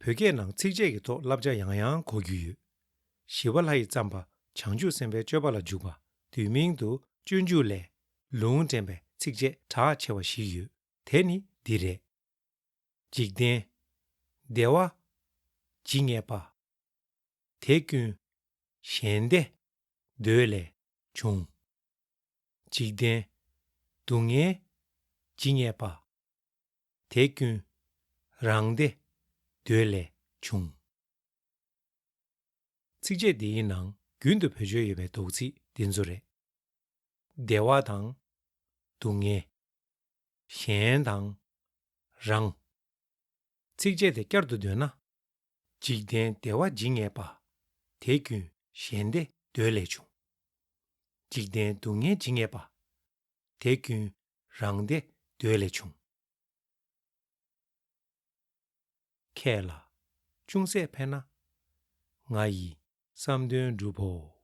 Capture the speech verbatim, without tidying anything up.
བོད་སྐད་ནང་ཚིགས་བཅད་ཀྱི་ཐོག་བསླབ་བྱ་ཡང་ཡང་གོ་རྒྱུ་ཡོད། ཞི་བ་ལྷ་ཡི་རྩམ་པ་བྱང་ཆུབ་སེམས་དཔའི་སྤྱོད་པ་ལ་འཇུག་པ། བསྡུས་མིང་དུ་སྤྱོད་འཇུག་ལས། ལུང་འདྲེན་པའི་ཚིགས་བཅད་གྲགས་ཆེ་བ་ཞིག་ཡོད། དེ་ནི་འདི་རེད། འཇིག་རྟེན་བདེ་བ་ཇི་སྙེད་པ། དེ་ཀུན་གཞན་བདེ་འདོད་ལས་བྱུང་། འཇིག་རྟེན་སྡུག་བསྔལ་ཇི་སྙེད་པ། དེ་ཀུན་རང་བདེ་འདོད་ལས་བྱུང་། ཚིགས་བཅད་འདིའི་ནང་རྒྱུན་དུ་བེད་སྤྱོད་ཡོད་པའི་འདོགས་ཚིག་འདི་ཚོ་རེད། བདེ་བ་དང་། སྡུག་བསྔལ། གཞན་དང་། རང་། ཚིགས་བཅད་དེ་བསྐྱར་དུ་བཏོན་ན། འཇིག་རྟེན་བདེ་བ་ཇི་སྙེད་པ། དེ་ཀུན་གཞན་བདེ་འདོད་ལས་བྱུང་། འཇིག་རྟེན་སྡུག་བསྔལ་ཇི་སྙེད་པ། དེ་ཀུན་རང་བདེ་འདོད་ལས་བྱུང་། ཁྱེད་ལ་ཅུང་ཟད་ཕན་ན། ང་ཡི་བསམ་དོན་འགྲུབ་བོ།